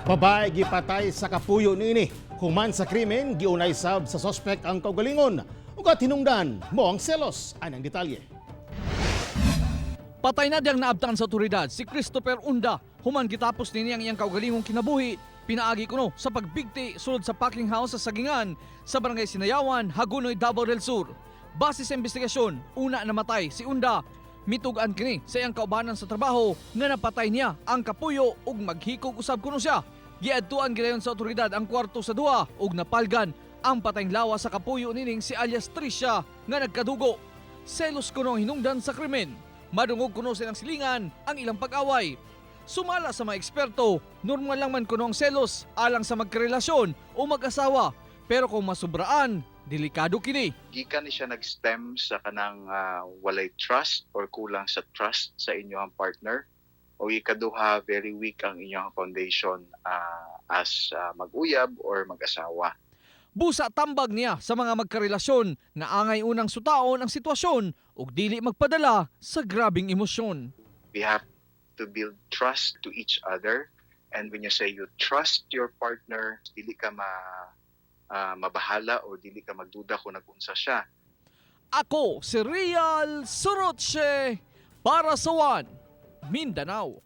Babae gipatay sa kapuyo niini. Human sa krimen, giunay sab sa sospek ang kaugalingon. Ug hinungdan mao ang selos. Anang detalye. Patay na diyang naabtan sa otoridad si Christopher Unda human gitapos niini ang iyang kaugalingong kinabuhi pinaagi kuno sa pagbigti sulod sa packing house sa Sagingan sa Barangay Sinayawan, Hagonoy, Davao del Sur. Base sa investigasyon, una namatay si Unda. Mitug-an kini sa iyang kaubanan sa trabaho nga napatay niya ang kapuyo ug maghikog usab kuno siya. Giadtuan gidayon sa otoridad ang kwarto sa duha ug napalgan ang patayng lawas sa kapuyo nining si alias Tricia nga nagkadugo. Selos kuno ang hinungdan sa krimen. Madungog kuno sa ilang silingan ang ilang pag-away. Sumala sa mga eksperto, normal lang man kuno ang selos alang sa magkarelasyon o mag-asawa. Pero kung masubraan, delikado kini. Gikan ni siya nag-stem sa kanang walay trust or kulang sa trust sa inyong partner o ikaduha, very weak ang inyong foundation as mag-uyab or mag-asawa. Busa tambag niya sa mga magkarelasyon nga angay unang sutaon ang sitwasyon ug dili magpadala sa grabing emosyon. We have to build trust to each other, and when you say you trust your partner, dili ka mabahala or dili ka magduda kung nag-unsa siya. Ako si Real Sorroche para sa One Mindanao.